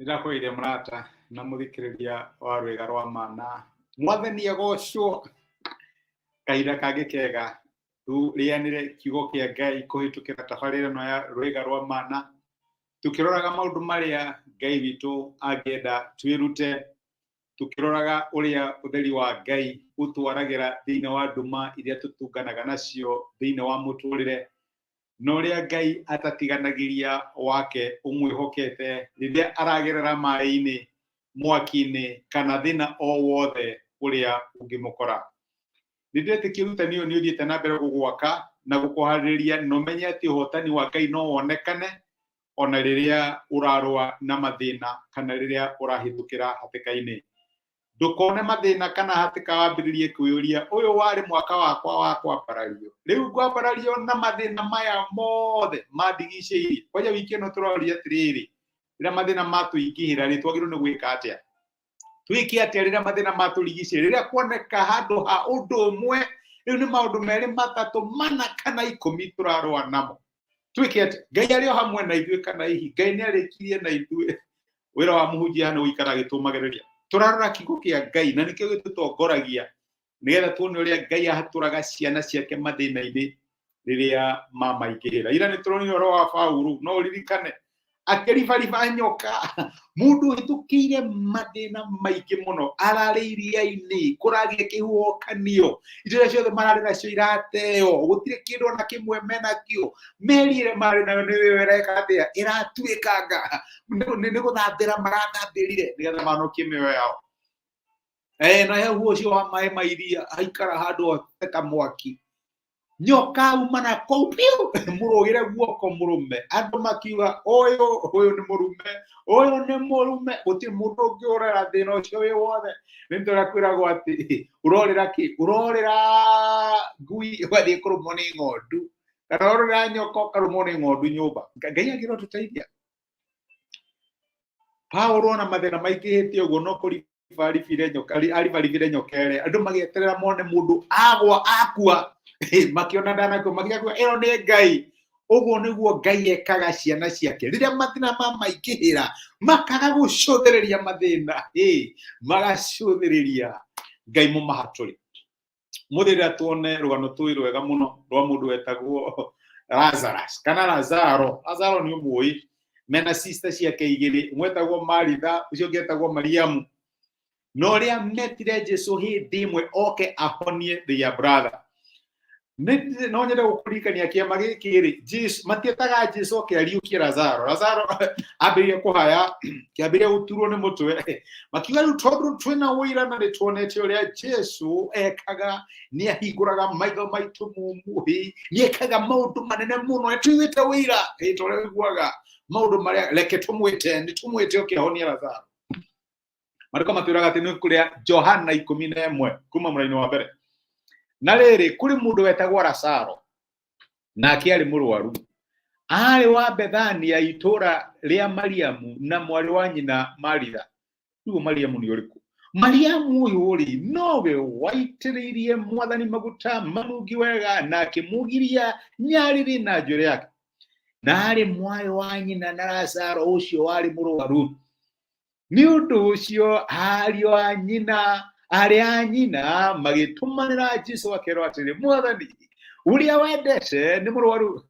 Nĩndakũgeithia mũrata na mũthikĩrĩria wa rwĩga rwa mana. Mwathani agocwo. Kahinda kangĩ kega tũrĩanĩre kiugo kĩa Ngai kũhĩtũkĩra tabarĩra ĩno ya rwĩga rwa mana, tũkĩroraga maũndũ marĩa Ngai witũ angĩenda twĩrute, tũkĩroraga ũrĩa ũtheri wa Ngai ũtwaragĩra thĩinĩ wa nduma iria tũtunganaga nacio thĩinĩ wa mũtũrĩre, na ũrĩa Ngai atatiganagĩria wake ũmwĩhokete rĩrĩa aragerera maĩ-inĩ, mwaki-inĩ kana thĩna o wothe ũrĩa ũngĩmũkora. Nĩ ndĩretĩkia ũrutani ũyũ nĩ ũthiĩte na mbere gũgwaka na gũkũharĩrĩria na ũmenye atĩ ũhotani wa Ngai no wonekane ona rĩrĩa ũrarũa na mathĩna kana rĩrĩa ũrahĩtũkĩra hatĩka-inĩ. Ndũkone mathĩna kana hatĩka wambĩrĩrie kwĩyũria ũyũ warĩ mwaka wakwa wa kwambarario, rĩu ngwambarario na mathĩna maya mothe mandigicĩirie. Kwanja wiki ĩno tũroria atĩrĩrĩ, rĩrĩa mathĩna matũingĩhĩra rĩ, twagĩrĩirwo nĩ gwĩka atĩa? Twĩke atĩa rĩrĩa mathĩna matũrigicĩirie? Rĩrĩa kuoneka handũ ha ũndũ ũmwe, rĩu nĩ maũndũ merĩ, matatũ, mana kana 10 tũrarũa namo, twĩke atĩa? Ngai arĩ o hamwe na ithuĩ kana hihi Ngai nĩ arĩkirie na ithuĩ? Wĩra wa mũhunjia nĩ gũikara agĩtũmagĩrĩria. Tũrarora kiugo kĩa Ngai na nĩkĩo gĩtũtongoragia nĩgetha tuone ũrĩa Ngai ahatũraga ciana ciake mathĩna-inĩ rĩrĩa mamaingĩhĩra. Ira nĩ tũronire ũhoro wa Paũlũ, no ũririkane akĩribariba nyoka, mũndũ ũhĩtũkĩire mathĩna maingĩ mũno, ararĩ iria-inĩ, kũragĩa kĩhuhũkanio, indo iria ciothe mararĩ nacio irateo, gũtirĩ kĩndũ ona kĩmwe menakĩo, meri ĩrĩa marĩ nayo nĩ ĩyo ĩreka atĩa, ĩratuĩkanga, nĩ gũthambĩra marathambĩrire nĩgetha mahonokie mĩoyo yao. Na hehu ũcio wa maĩ ma iria aikara handũ ta mwaki, nyoka uma na kũu piu, mũrũgĩre guoko mũrũme, andũ makiuga ũyũ ũyũ nĩ mũrume, ũyũ nĩ mũrume, gũtirĩ mũndũ ũngĩũrera thĩna ũcio wĩ wothe. Nĩ tũrĩa kwĩragwo atĩ ũrorĩra kĩ? Ũrorĩra ngui ũgathiĩ kũrũmwo nĩ ng'ondu, kana ũrorĩra nyoka ũkarũmwo nĩ ng'ondu nyũmba. Ngai agĩrwo tũteithia. Paũlũ ona mathĩna maingĩhĩte ũguo no kũribaribire nyoka, aribaribire nyoka ĩrĩa andũ magĩeterera mone mũndũ agwa akua, makĩona ndanakua, makiuga ĩyo nĩ Ngai. Ũguo nĩguo Ngai ekaga ciana ciake rĩrĩa mathĩna mamaingĩhĩra, makaga gũcũthĩrĩria mathĩna, magacũthĩrĩria Ngai mũmahatũre. Mũthĩ rĩrĩa tuone rũgano tũĩ rwega mũno rwa mũndũ wetagwo Lazarus kana Lazaro. Lazaro nĩ ũmũĩ, mena sister ciake igĩrĩ, ũmwe etagwo Maritha, ũcio ũngĩ etagwo Mariamu. Na ũrĩa metire Jesu hĩndĩ ĩmwe oke ahonie their brother. No nyende gũkũririkania kĩama gĩkĩ rĩ, Jesu matietaga Jesu oke ariũkie Lazaro. Lazaro ambĩrĩria kũhaya, kĩambĩrĩria gũturwo nĩ mũtwe, makiuga rĩu tondũ twĩna ũira na nĩ tuonete ũrĩa Jesu ekaga, nĩ ahingũraga maitho maitũ mumuhi, nĩ ekaga maũndũ manene mũno, nĩ tũiguĩte ũira, ta ũrĩa ũiguaga maũndũ marĩa, reke tũmwĩte, nĩ tũmwĩte oke ahonie Lazaro. Marĩko matwĩraga atĩ nĩ kũrĩa Johana 11 kuma mũraini wa mbere. Na rĩrĩ, kũrĩ mũndũ wetagwo Lazaro, nake aarĩ mũrwaru, aarĩ wa Bethania, itũũra rĩa Mariamu na mwarĩ wa nyina Maritha. Rĩu Mariamu nĩ ũrĩkũ? Mariamu ũyũ rĩ, nowe waitĩrĩirie mwathani maguta manungi wega na akĩmũgiria nyarĩrĩ na njuĩrĩ yake, na aarĩ mwarĩ wa nyina na Lazaro ũcio warĩ mũrwaru. Nĩ ũndũ ũcio ariũ a nyina, arĩ a nyina magĩtũmanĩra Jesu akerwo atĩrĩ, Mwathani, ũrĩa wendete nĩ mũrwaru.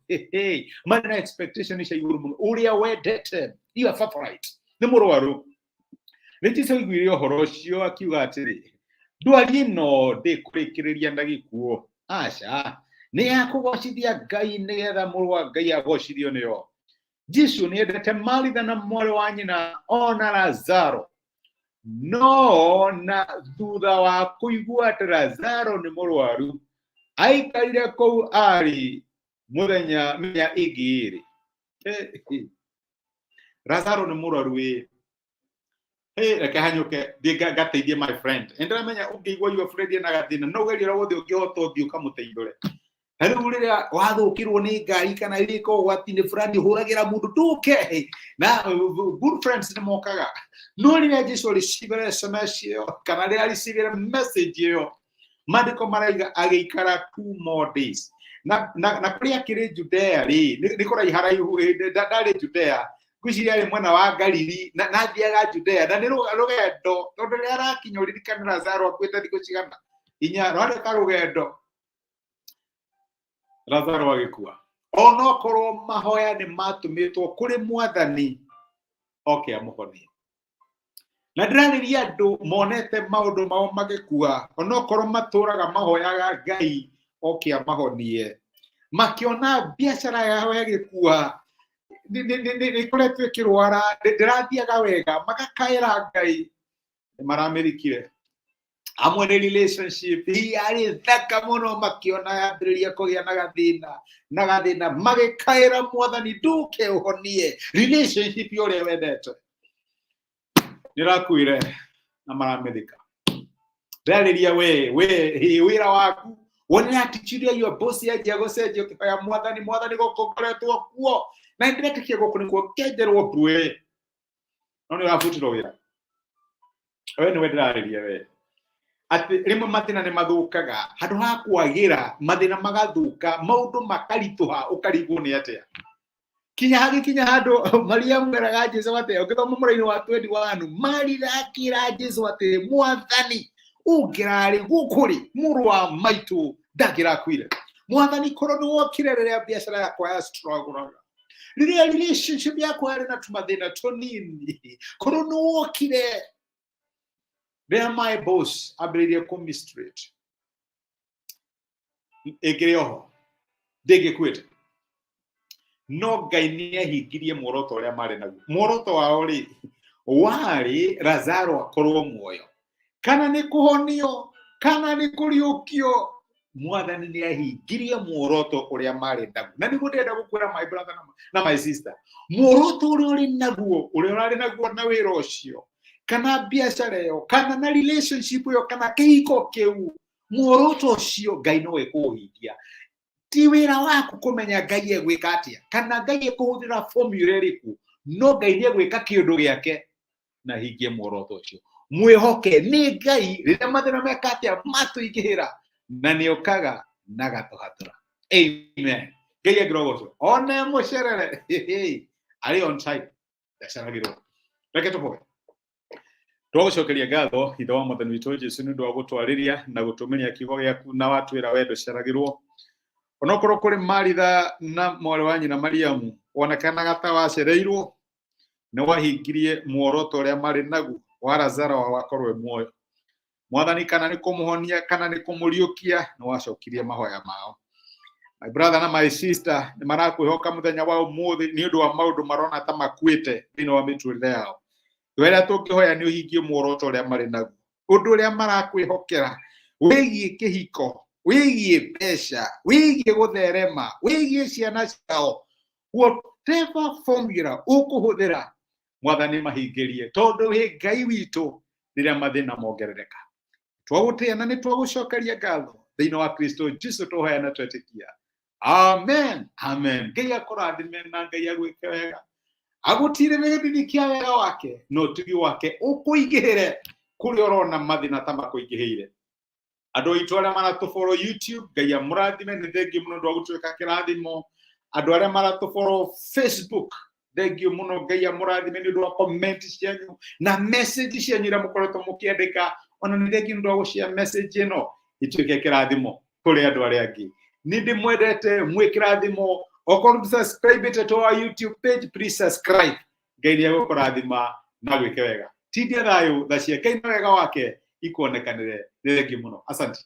Marĩ na expectation cia igũrũ mũno, ũrĩa wendete, your favorite, nĩ mũrwaru. Nĩ Jesu aiguire ũhoro ũcio akiuga atĩrĩ, ndwari ĩno ndĩkũrĩkĩrĩria na gĩkuũ, aca, nĩ ya kũgocithia Ngai, nĩgetha mũrũ wa Ngai agocithio nĩyo. Jesu nĩ endete Maritha na mwarĩ wa nyina ona Lazaro. No na thutha wa kũigua atĩ Lazaro nĩ mũrwaru, aikarire kũu arĩ mũthenya mĩthenya ĩngĩ ĩrĩ. Lazaro nĩ mũrwaru ĩ. Hey, reke hanyũke thiĩ ngateithie my friend. Nĩ ndĩramenya ũngĩigua your friend ena gathĩna, no ũgerie ũrĩa wothe ũngĩhota ũthiĩ ũkamũteithũre. Ta rĩu rĩrĩa wathũkĩrwo nĩ ngari kana wĩka ũgwati-inĩ fulani ũhũragĩra mũndũ ndũke, na good friends nĩ mokaga. No rĩrĩa Jesu receive SMS ĩyo kana rĩrĩa receive message ĩyo, maandĩko maraiga agĩikara 2 more days. Na kũrĩa akĩrĩ Judea rĩ, nĩ kũraiha raihu, ndarĩ Judea, ngwĩciria arĩ mwena wa Galili na athiaga Judea na nĩ rũgendo, tondũ rĩrĩa arakinya, ũririkane Lazaro akuĩte thikũ cigana? 4. Rwarĩ ta rũgendo. Lazaro agĩkua, onokorwo mahoya nĩ matũmĩtwo kũrĩ Mwathani oke amũhonie. Na ndĩrarĩria andũ monete maũndũ mao magĩkua, onokorwo matũraga mahoyaga Ngai oke amahonie, makĩona biacara yao ĩgĩkua, nĩ ĩkoretwo ĩkĩrwara, ndĩrathiaga wega, magakaĩra Ngai, nĩ maramĩrikire. Amwe nĩ relationship yarĩ thaka mũno, makĩona yambĩrĩria kũgĩa na gathĩna na gathĩna, magĩkaĩra Mwathani, ndũke ũhonie relationship ũrĩa wendete, nĩrakuire na maramĩthika. Ndĩrarĩria we wĩra waku, wone attitude ya your boss yanjia gũcenjia, ũkĩhoya Mwathani, Mwathani, gũkũ ngoretwo kuo na nĩndĩretĩkia gũkũ nĩkuo ngenjerwo mbuĩ, no nĩ ũrabutirwo wĩra. We nĩwe ndĩrarĩria we, atĩ rĩmwe mathĩna nĩ mathũkaga handũ ha kwagĩra, mathĩna magathũka, maũndũ makaritũha, ũkarigwo nĩ atĩa kinya hagĩkinya handũ Mariamu eraga Jesu atĩ, ũngĩthoma mũraini wa 21, Maritha akĩra Jesu atĩ, "Mwathani, ũngĩrarĩ gũkũ rĩ, mũrũ wa maitũ ndangĩrakuire. Mwathani, korwo nĩ wokire rĩrĩa biacara yakwa ya struggle, rĩrĩa relationship yakwa yarĩ na tũmathĩna tũnini, korwo nĩ wokire rĩrĩa my boss ambĩrĩirie kũ mistreat, ĩngĩrĩ oho ndĩngĩkuĩte." No Ngai nĩ ahingirie muoroto ũrĩa marĩ naguo. Muoroto wao rĩ, warĩ Lazaro akorwo muoyo, kana nĩ kũhonio, kana nĩ kũriũkio. Mwathani nĩ ahingirie muoroto ũrĩa marĩ naguo, na nĩguo ndĩrenda gũkwĩra, my brother na my sister, muoroto ũrĩa ũrĩ naguo, ũrĩa ũrarĩ naguo na wĩra ũcio, kana biacara ĩyo, kana na relationship ĩyo, kana kĩhiko kĩu, muoroto ũcio Ngai no ekũũhingia. Ti wĩra waku kũmenya Ngai egwĩka atĩa kana Ngai ekũhũthĩra formula ĩrĩkũ, no Ngai nĩ egwĩka kĩũndũ gĩake na hingie muoroto ũcio. Mwĩhoke nĩ Ngai rĩrĩa mathĩna meka atĩa matũingĩhĩra, na nĩ okaga na gatũhatũra. Amen. Ngai angĩrogocwo. One mũcerere arĩ on time, ndaceragĩrwo. Reke tũhoe. Twagũcokeria ngatho, Ithe wa Mwathani witũ Jesu, nĩ ũndũ wa gũtwarĩria na gũtũmĩria kiugo gĩaku, na watwĩra wendo ũceragĩrwo. Onokorwo kũrĩ Maritha na mwarĩ wa nyina Mariamu wonekanaga ta wacereirwo, nĩ wahingirie muoroto ũrĩa marĩ naguo wa Lazaro wao akorwo e muoyo. Mwathani, kana nĩ kũmũhonia kana nĩ kũmũriũkia, nĩ wacokirie mahoya mao. My brother na my sister nĩ marakwĩhoka mũthenya wa ũmũthĩ nĩ ũndũ wa maũndũ marona ta makuĩte thĩinĩ wa mĩtũrĩre yao. Wĩra tũngĩhoya nĩ ũhingie muoroto ũrĩa marĩ naguo, ũndũ ũrĩa marakwĩhokera wĩgiĩ kĩhiko, wĩgiĩ mbeca, wĩgiĩ gũtherema, wĩgiĩ ciana ciao, whatever formula ũkũhũthĩra, Mwathani, mahingĩrie, tondũ wĩ Ngai witũ rĩrĩa mathĩna mongerereka. Twagũtĩa na nĩ twagũcokeria ngatho thĩinĩ wa Kristo Jesu tũhoya na twetĩkia. Amen, amen. Ngai akũrathime na Ngai agwĩke wega, agũtirĩre gĩthimi kĩa wega wake na ũtugi wake ũkũingĩhĩre kũrĩa ũrona mathĩna ta makũingĩhĩire. Andũ aitũ arĩa maratũboro YouTube, Ngai amũrathime, nĩ thengiũ mũno ũndũ wa gũtuĩka kĩrathimo. Andũ arĩa maratũboro Facebook, thengiũ mũno, Ngai amũrathime nĩ ũndũ wa comment cianyu na message cianyu iria mũkoretwo mũkĩandĩka. Ona nĩ thengiũ nĩ ũndũ wa gũshare message ĩno ituĩke kĩrathimo kũrĩ andũ arĩa angĩ. Nĩ ndĩmwendete, mwĩ kĩrathimo. Okorwo subscribe to our YouTube page, please subscribe. Ngai nĩ egũkũrathima na gwĩke wega. Tindia thayũ, tha cia Ngai na wega wake ikuonekanĩre. Nĩ thengiũ mũno, asante.